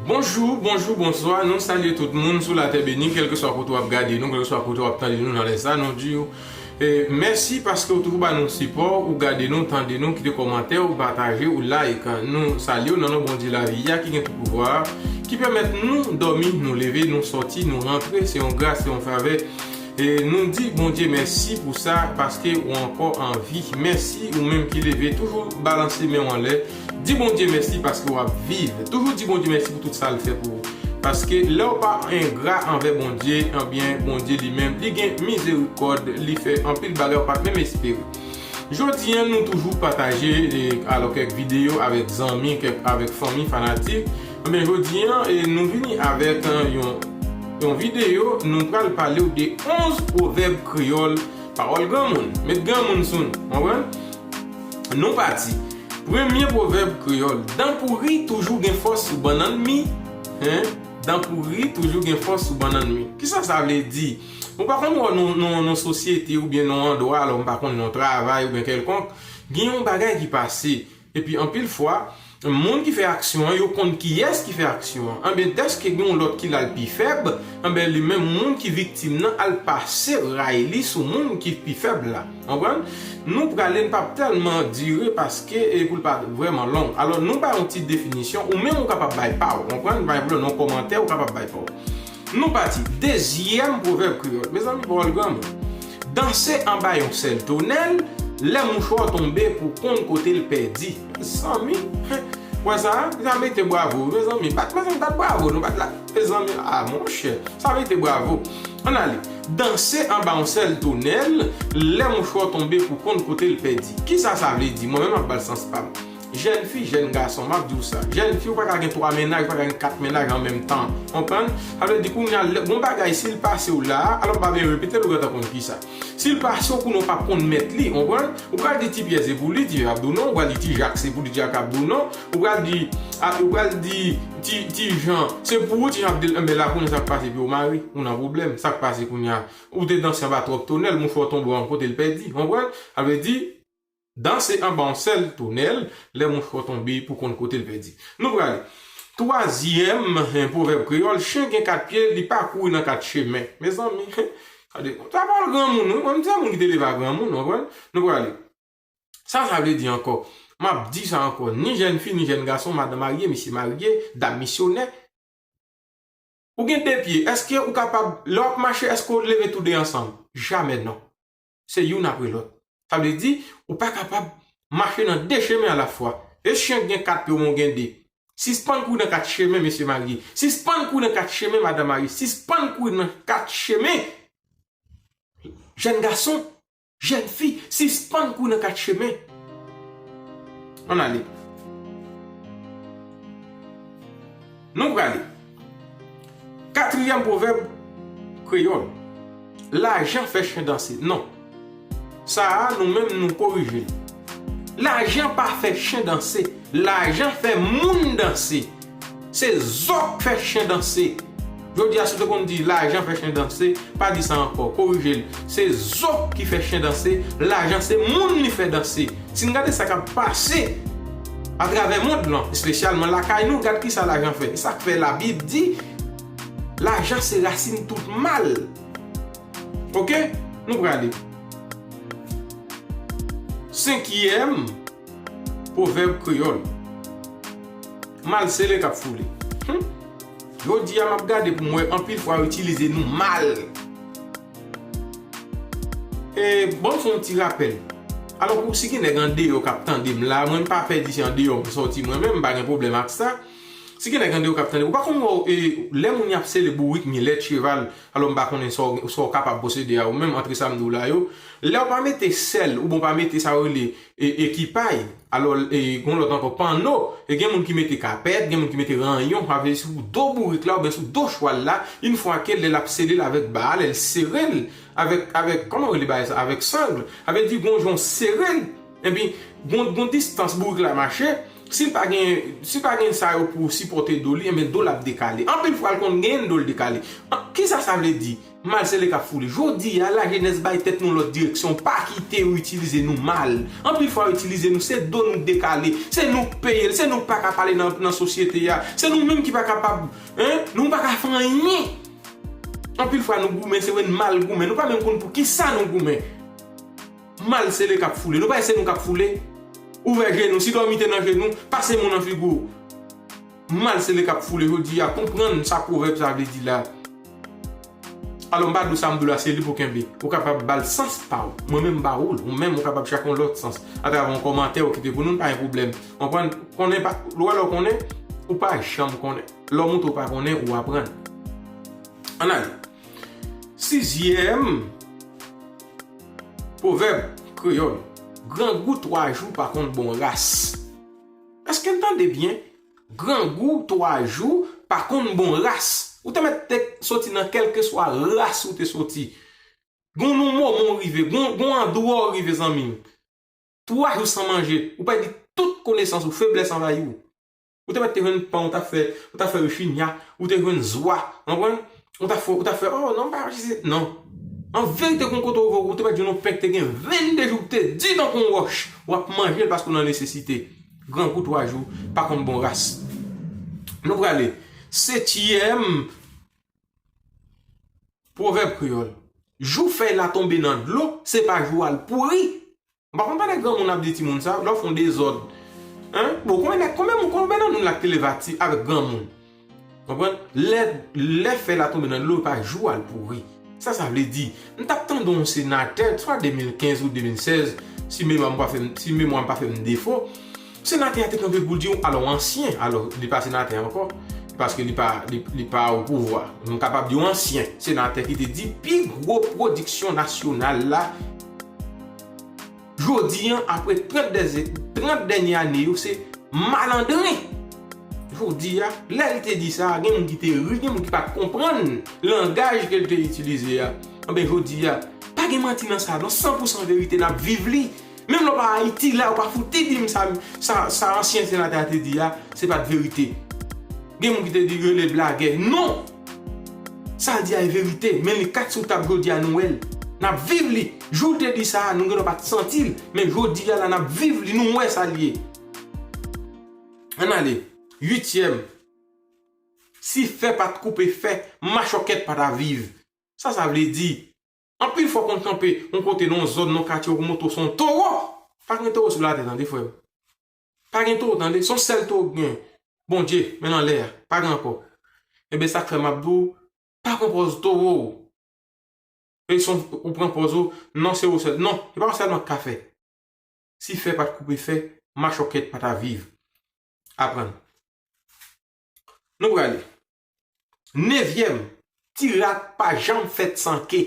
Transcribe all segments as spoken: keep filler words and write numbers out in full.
Bonjou, bonjou, bonswa. Nou salye tout moun sou latè beni, kèlkeswa kote w ap gade nou, kèlkeswa kote w ap tande nou nan lè sa. Nou di w, e, mèsi paske w toujou ba nou sipò, ou gade nou, tande nou, kite kòmantè, ou pataje, ou like. Nou salye w nan non Bondye lavi a ki gen tout pouvwa a, ki pèmèt nou dòmi, nou leve, nou sòti, nou rantre. Se yon gras, se yon favè. E nou di Bondye mèsi pou sa, paske ou ankò an vi. Mèsi ou menm ki leve, toujou balanse men w anlè. Di Bondye mèsi paske w ap viv. Toujou di Bondye mèsi pou tout sa l fè pou ou. Paske lè w pa engra anvè Bondye, ebyen, Bondye li menm, li gen mizerikòd, li fè anpil bagay ou pa t menm espere. Jodi a, nou toujou pataje, e, alò, kèk videyo avèk zanmi, kèk, avèk fanmi, fanatik. Ebyen, jodi a, e, nou vini avèk, e, yon, yon videyo, nou pral pale w de onz pwovèb kreyòl, pawòl granmoun. Met granmoun sou nou, konprann? Nou pati. Premye pwovèb kreyòl, dan pouri toujou gen fòs sou bannann mi. Hen? Dan pouri toujou gen fòs sou bannann mi. Kisa sa vle di? Ou pa konn wè nan, nan, nan sosyete oubyen nan andwa, alò m pa konn nan travay oubyen kèlkonk, gen yon bagay ki pase. Epi anpil fwa, moun ki fè aksyon an, yo konn kiyès ki fè aksyon an. Anben, dèske gen yon lòt ki la l pi fèb, anben, li menm moun ki viktim nan al pase ray li sou moun ki pi fèb la. Konprann? Nou prale, n p ap tèlman dire paske, e, pou l pa vrèman long. Alò, nou bay yon ti definisyon, ou menm ou kapab bay pa w, konprann? Pa gen pwoblèm, nan kòmantè, ou kapab bay pa w. Nou pati. Dezyèm pwovèb kreyòl. Mezanmi, pawòl granmoun. Danse anba yon sèl tonèl, lè mouchwa w tonbe pou konn kote l pèdi. Mezanmi, wè sa, sa mete bravo, mezanmi. Bat, mezanmi, bat bravo, nou bat la. Mezanmi, a, monchè, sa mete bravo. Ann ale. Danse anba yon sèl tonèl, lè mouchwa w tonbe pou konn kote l pèdi. Kisa sa vle di? Mwen menm, m ap ba l sans pa m. Jèn fi, jèn gason, m ap di w sa. Jèn fi, ou pa ka gen twa mennaj, ou pa ka gen kat mennaj an menm tan. Konprann? Sa vle di kounye a, lè, gon bagay, si l pase w la a, alò m pa bezwen repete l, ou gentan konn kisa. Si l pase w, kounye a ou p ap konn mèt li, konprann? Ou pral di ti pyè se pou li, ti pyè ap di w non, ou pral di ti jak se pou li, ti jak ap di w non, ou pral di, a, ou pral di ti, ti jan, se pou ou, ti jan ap di l, enben la kounye a sa k pase, epi w mare, ou nan pwoblèm, sa k pase kounye a? Ou te danse anba twòp tonèl, mouchwa w tonbe w kote l pèdi, konprann? Sa vle di, danse anba yon sèl tonèl, lè mouchwa w tonbe pou konn kote l pèdi. Nou prale. Twazyèm, eh, pwovèb kreyòl, chen gen kat pye, li pa kouri nan kat chemen. Mezanmi, gade, sa pawòl granmoun, wi. Mwen, m se moun ki te leve a granmoun, w konprann? Nou prale. Sa, sa vle di ankò. M ap di sa ankò. Ni jèn fi, ni jèn gason, madan marye, mesye marye, dam misyonè, ou gen de pye, èske ou kapab, lè w ap mache, èske w leve tou de ansanm? Jamè non. Se youn apre lòt. Sa vle di, ou pa kapab mache nan de chemen alafwa. E chen gen kat pye, ou gen de. Sispann kouri nan kat chemen, mesye marye. Sispann kouri nan kat chemen, madan marye. Sispann kouri nan kat chemen. Jèn gason, jèn fi, sispann kouri nan kat chemen. Ann ale. Nou prale. Katriyèm pwovèb kreyòl. Lajan fè chen danse. Non. Sa a, nou menm, nou korije l. Lajan pa fè chen danse. Lajan fè moun danse. Se zo k fè chen danse. Jodi a, si w te konn di lajan fè chen danse, pa di sa ankò, korije l. Se zo ki fè chen danse, lajan se moun li fè danse. Si n gade sa k ap pase atravè mond lan, espesyalman lakay nou, gad kisa lajan fè. E sa k fè Labib di, lajan se rasin tout mal. Oke? Nou prale. Senkyèm pwovèb kreyòl. Mal sele k ap foule. Hum. Jodi a, m ap gade pou m wè anpil fwa yo itilize nou mal. E, bon, m fè yon ti rapèl. Alò, pou si gen nèg andeyò k ap tande m la, mwen m pa pè di se andeyò m sòti mwen menm, m pa gen pwoblèm ak sa. Si gen nèg andeyò k ap tande, ou pa konn wè, e, lè moun y ap sele bourik, milèt, cheval, alò m pa konnen sa w, sa w kapab posede a ou menm, antre sa m di w la yo. Lè w pa mete sèl, oubyen w pa mete sa yo rele, e, ekipay, alò, e, gon lòt ankò, panno, e gen moun ki mete kapèt, gen moun ki mete ranyon, sa vle di sou do bourik la, oubyen sou do chwal la, yon fwa ke lè l ap sele l avèk ba a, lè l sere l avèk, avèk, kòman yo rele bagay sa, avèk sang, sa vle di gon jan w sere l, epi gon, gon distans bourik la mache, si l pa gen, si l pa gen sa yo pou sipòte do li, enben do l ap dekale. Anpil fwa, l konn gen do l dekale. An, kisa sa vle di? Mal sele k ap foule. Jodi a, lajenès bay tèt nou lòt direksyon. Pa kite yo itilize nou mal. Anpil fwa, yo itilize nou, se do nou k dekale. Se nou k peye l. Se nou k pa ka pale nan, nan sosyete a. Se nou menm ki pa kapab, en, nou pa ka fè anyen. Anpil fwa, nou goumen, se vre n mal goumen. Nou pa menm konn pou kisa nou goumen. Mal sele k ap foule. Nou pa wè se nou k ap foule. Ouvè je nou. Si dòmi te nan je nou, pase men w nan figi w. Mal sele k ap foule. Jodi a, konprann sa pwovèb sa vle di la. Alò, m pa di w sa m di w la, se li pou kenbe. Ou kapab ba l sans pa w. Mwen menm, m ba ou l. Ou menm, ou kapab chèche yon lòt sans. Atravè yon kòmantè ou kite pou nou, pa gen pwoblèm. Konprann? Konnen pa, lè w konnen, ou pa janm konnen. Lè w montre w pa konnen, ou aprann. Ann ale. Sizyèm pwovèb kreyòl. Grangou twa jou pa konn bon ras. Èske n tande byen? Grangou twa jou pa konn bon ras. Ou te mèt te soti nan kèlkeswa ras ou te soti. Gon nou momon rive, gon, gon andwa w rive, zanmi m. Twa jou san manje, ou pèdi tout konesans ou, feblès anvayi w. Ou te mèt te jwenn pan, ou t ap fè, ou t ap fè rechinya, ou te jwenn zwa, konprann? Ou t ap fè, ou t ap fè, oh, non, pa, non. An verite, gon kote ou rive, ou te mèt jwenn yon pen ki te gen vennde jou, ki te di tankou yon wòch. W ap manje l paske w nan nesesite. Grangou twa jou, pa konn bon ras. Nou prale. Setyèm pwovèb kreyòl. Jou fèy la tonbe nan dlo, se pa jou a l pouri. M pa konn pa nèg granmoun ap di timoun sa, lè w fè yon dezòd. Hein? Bon, konbyen nèg, konbyen moun, konbyen nan nou la k te leve ati avèk granmoun? Konprann? Lè, lè fèy la tonbe nan dlo, pa jou a l pouri. Sa sa vle di? M t ap tande yon senatè, swa de mil kenz ou de mil sèz, si memwa m pa fè m, si memwa m pa fè m defo, senatè a te kanpe pou l di yon, alò, ansyen, alò, li pa senatè ankò, paske li pa, li, li pa o pouvwa. M kapab di yon ansyen senatè ki te di pi gwo pwodiksyon nasyonal la, jodi an, apre trant dèzye-, trant dènye ane yo, se malandren. Jodi a, lè l te di sa, gen moun ki te ri, gen moun ki pa t konprann langaj ke l te itilize a. Anben, jodi a, pa gen manti nan sa, non, san pou san verite, n ap viv li. Menm lè w pa Ayiti la, ou pa fouti di m sa, sa, sa ansyen senatè a te di a, se pa t verite. Gen moun ki te di rele blagè. Non! Sa l di a e verite, men li kat sou tab jodi a, nou wè l. N ap viv li. Jou l te di sa a, nou gendwa pa t santi l, men jodi a la, n ap viv li, nou wè sa l ye. Ann ale. Uityèm. Si fè pa t koupe fè, machòkèt pa ta viv. Sa sa vle di? Anpil fwa w konn kanpe yon kote nan yon zòn, nan yon katye, ou montre w se yon towo. Pa gen towo sou latè, tande, frè m. Pa gen towo, tande. Se yon sèl towo k gen. Bondye, men nan lè a. Pa gen ankò. Enben, sa k fè m ap di w, pa pran pòz towo w. E se yon, ou pran pòz ou, non, se ou sèl. Non, se pa ou sèlman k ka fè. Si fè pa t koupe fè, machòkèt pa ta viv. Aprann. Nou prale. Nevyèm, ti rat pa janm fèt san ke.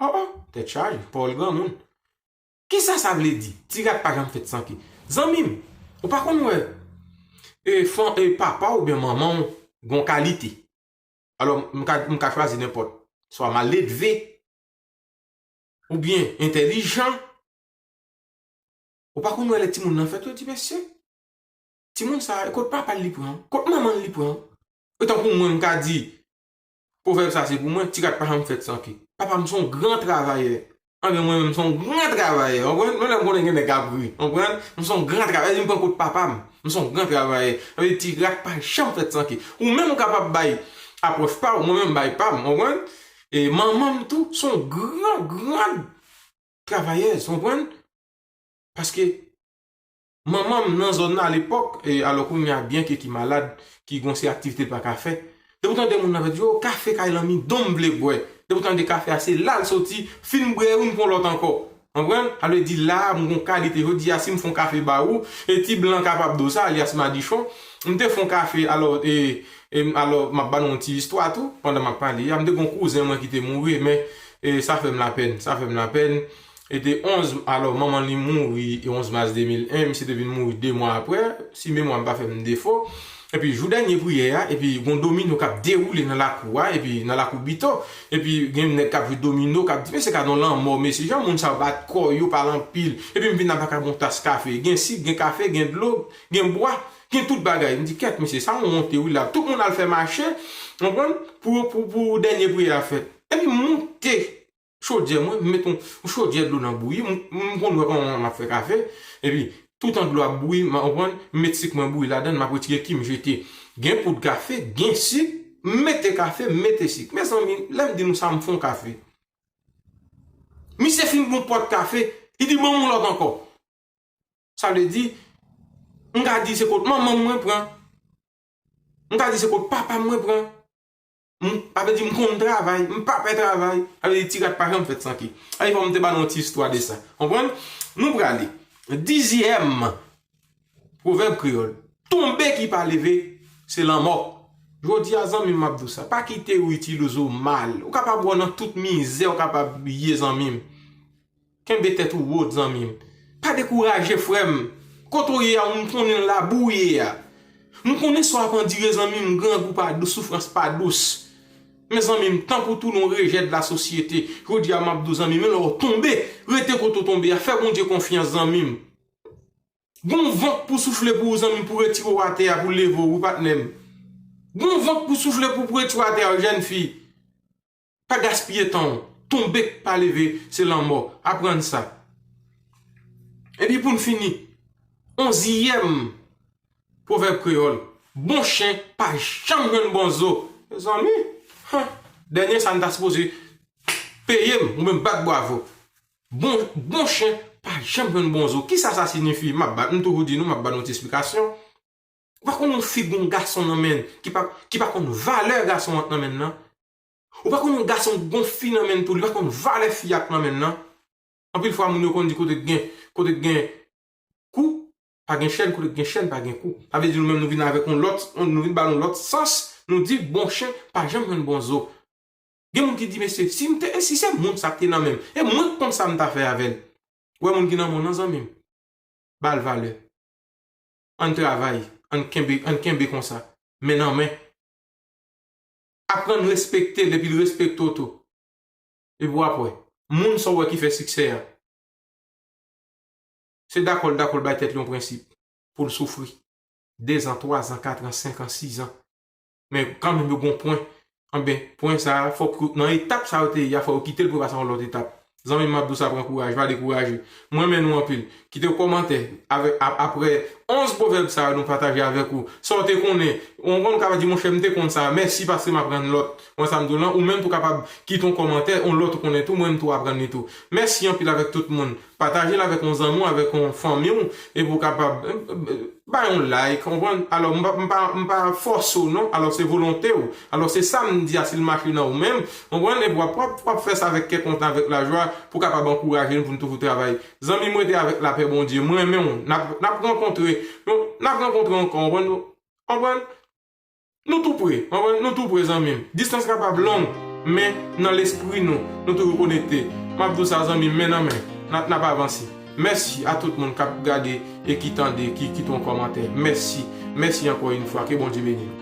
Oh, oh, tèt chaje, pawòl granmoun. Kisa sa vle di? Ti rat pa janm fèt san ke. Zanmi m, ou pa konn wè, e, fan, e, papa oubyen manman w gon kalite. Alò, m ka, m ka chwazi nenpòt. Swa maledve, oubyen entèlijan. Ou pa konn wè lè timoun nan fèt, yo di, "Mesye, timoun sa, e kot papa l li pran? Kot manman l li pran?" E tankou mwen, m ka di, pwovèb sa se pou mwen, ti rat pa janm fèt san ke. Papa m se yon gran travayè. Anben, mwen menm, m se yon gran travayè. Ou konprann? Menm lè m konnen gen nèg k ap ri. Ou konprann? M se yon gran travayè. M pran kot papa m. M se yon gran travayè. Sa vle di, ti rat pa janm fèt san ke. Ou menm, ou kapab bay apwòch pa w, mwen menm, m bay pa m. Ou konprann? E manman m tou, se yon gran, gran travayèz, ou konprann? Paske manman m nan zòn nan alepòk, e alò kounye a, byen ke ki malad, ki gon seri aktivite l pa ka fè, depi w tande moun nan fè di, "O, kafe kay Lanmi, don m vle bwè." Depi w tande kafe a, se la l soti, fin bwè youn, pran lòt ankò. Konprann? Sa vle di la, m gon kalite. Jodi a, si m fè yon kafe ba ou, e ti blan kapab di w sa, alyas madichon, m te fè yon kafe, alò, e, e, alò, m ap ba nou yon ti istwa tou, pandan m ap pale a. M te gon kouzen mwen ki te mouri, men, e, sa fè m lapèn, sa fè m lapèn. E te onz, alò, manman li mouri e onz mas de mil en, misye te vin mouri de mwa apre, si memwa m pa fè m defo. Epi jou dènye priyè a, epi gon domino k ap dewoule nan lakou a, epi nan lakou Bito, epi gen nèg k ap jwe domino, k ap di, "Mesye, gad yon lanmò, mesye, jan moun sa yo bat kò yo, pale anpil." Epi m vin la, pa ka gon tas kafe, gen sik, gen kafe, gen dlo, gen bwa, gen tout bagay. M di, "Kèt, mesye, sa yon wonte, wi, la." Tout moun al fè mache, w konprann, pou, pou, pou dènye priyè a fèt. Epi m moute chodyè mwen, m met yon, yon chodyè dlo nan bouyi, m, m konn wè kòman m ap fè kafe, epi toutan dlo ap bouyi, m konprann, m met sik mwen bouyi ladan l, m ap retire ki m jete. Gen poud kafe, gen sik, m mete kafe, m mete sik. Mezanmi, lè m di nou sa, m fè yon kafe. Misye fin gon pòt kafe, li di, "Ban m yon lòt ankò." Sa vle di, m ka di se kot manman m mwen pran. M ka di se kot papa m mwen pran. M, sa vle di m konn travay, m pa pè travay. Sa vle di ti rat pa janm fèt san ke. Sa vle di fò m te ba nou yon ti istwa de sa. Konprann? Nou prale. Dizyèm pwovèb kreyòl. Tonbe ki pa leve, se lanmò. Jodi a, zanmi m, m ap di w sa. Pa kite yo itilize w mal. Ou kapab wè w nan tout mizè, ou kapab ye, zanmi m. Kenbe tèt ou wo, zanmi m. Pa dekouraje, frè m. Kote w ye a, m konnen labou w ye a. M konnen sa w ap andire, zanmi m, grangou pa dous, soufrans pa dous. Men, zanmi m, tanpri w tou, nou rejè de la sosyete. Jodi a, m ap di w, zanmi m, lè w tonbe, rete kote w tonbe a. Fè Bondye konfyans, zanmi m. Gon van k pou soufle pou ou, zanmi m, pou retire w atè a, pou leve w, wi, patnè m. Gon van k pou soufle pou, pou retire w atè a, wi, jèn fi. Pa gaspiye tan w. Tonbe k pa leve, se lanmò. Aprann sa. Epi pou n fini, onziyèm pwovèb kreyòl, bon chen pa janm jwenn bon zo. Mezanmi, han, dènye sa n ta sipoze peye m, ou menm bat bwavo. Bon, bon chen pa janm jwenn bon zo. Kisa sa siyifi? M ap ba, m toujou di nou, m ap ba nou ti esplikasyon. Ou pa konn yon fi gon gason nan men l ki pa, ki pa konn valè gason an nan men l nan. Ou pa konn yon gason gon fi nan men l tou, li pa konn valè fi a nan men l nan. Anpil fwa, moun yo konn di kote k gen, kote k gen kou, pa gen chèn, kote k gen chèn, pa gen kou. Sa vle di nou menm nou vin avèk yon lòt, nou vin ba l yon lòt sans, nou di bon chen pa janm jwenn bon zo. Gen moun ki di, "Mesye, si m te, si se moun sa k te nan men m, e mwen k konn sa m ta fè avè l." Ou wè moun ki nan men w nan, zanmi m, ba l valè. Ann travay, ann kenbe, ann kenbe konsa. Men nan men. Aprann respekte l epi l respekte w tou. Epi w ap wè. Moun sa w wè ki fè siksè a, se dakò l dakò l bay tèt li yon prensip pou l soufri. Dezan, twazan, katran, senkan, sizan. Men kanmenm yo gon pwen. Anben, pwen sa a, fòk yo, nan etap sa yo te ye a, fò yo kite l pou yo pase yon lòt etap. Zanmi m, m ap di w sa, pran kouraj, pa dekouraje. Mwen renmen nou anpil. Kite yon kòmantè avèk, ap-, aprè onz pwovèb sa yo nou pataje avèk ou. Sa w te konnen, ou konn ou kapab di, "Monchè, m te konn sa. Mèsi paske m aprann lòt." Mwen sa m di w lan, ou menm tou kapab kite yon kòmantè, yon lòt ou konnen tou, mwen m tou aprann li tou. Mèsi anpil avèk tout moun. Pataje l avèk yon zanmi w, avèk yon fanmi w, epi w kapab, eh, eh, bay yon like, konprann? Alò, m pa, m pa, m pa fòse w non, alò se volonte w. Alò se sa m di a, si l mache nan ou menm, konprann? Epi w ap, w ap, w ap fè sa avèk kè kontan, avèk lajwa, pou w kapab ankouraje nou pou nou toujou travay. Zanmi m, rete avèk lapè Bondye. Mwen renmen w. N ap, n ap rankontre, nou, n ap rankontre ankò, konprann? Konprann? Nou tou pre, konprann? Nou tou pre, zanmi m. Distans kapab long, men nan lespri nou, nou toujou konekte. M ap di w sa, zanmi m, men nan men, n ap, n ap avanse. Mèsi a tout moun k ap gade e ki tande, ki kite yon kòmantè. Mèsi, mèsi ankò yon fwa. Ke Bondye beni nou.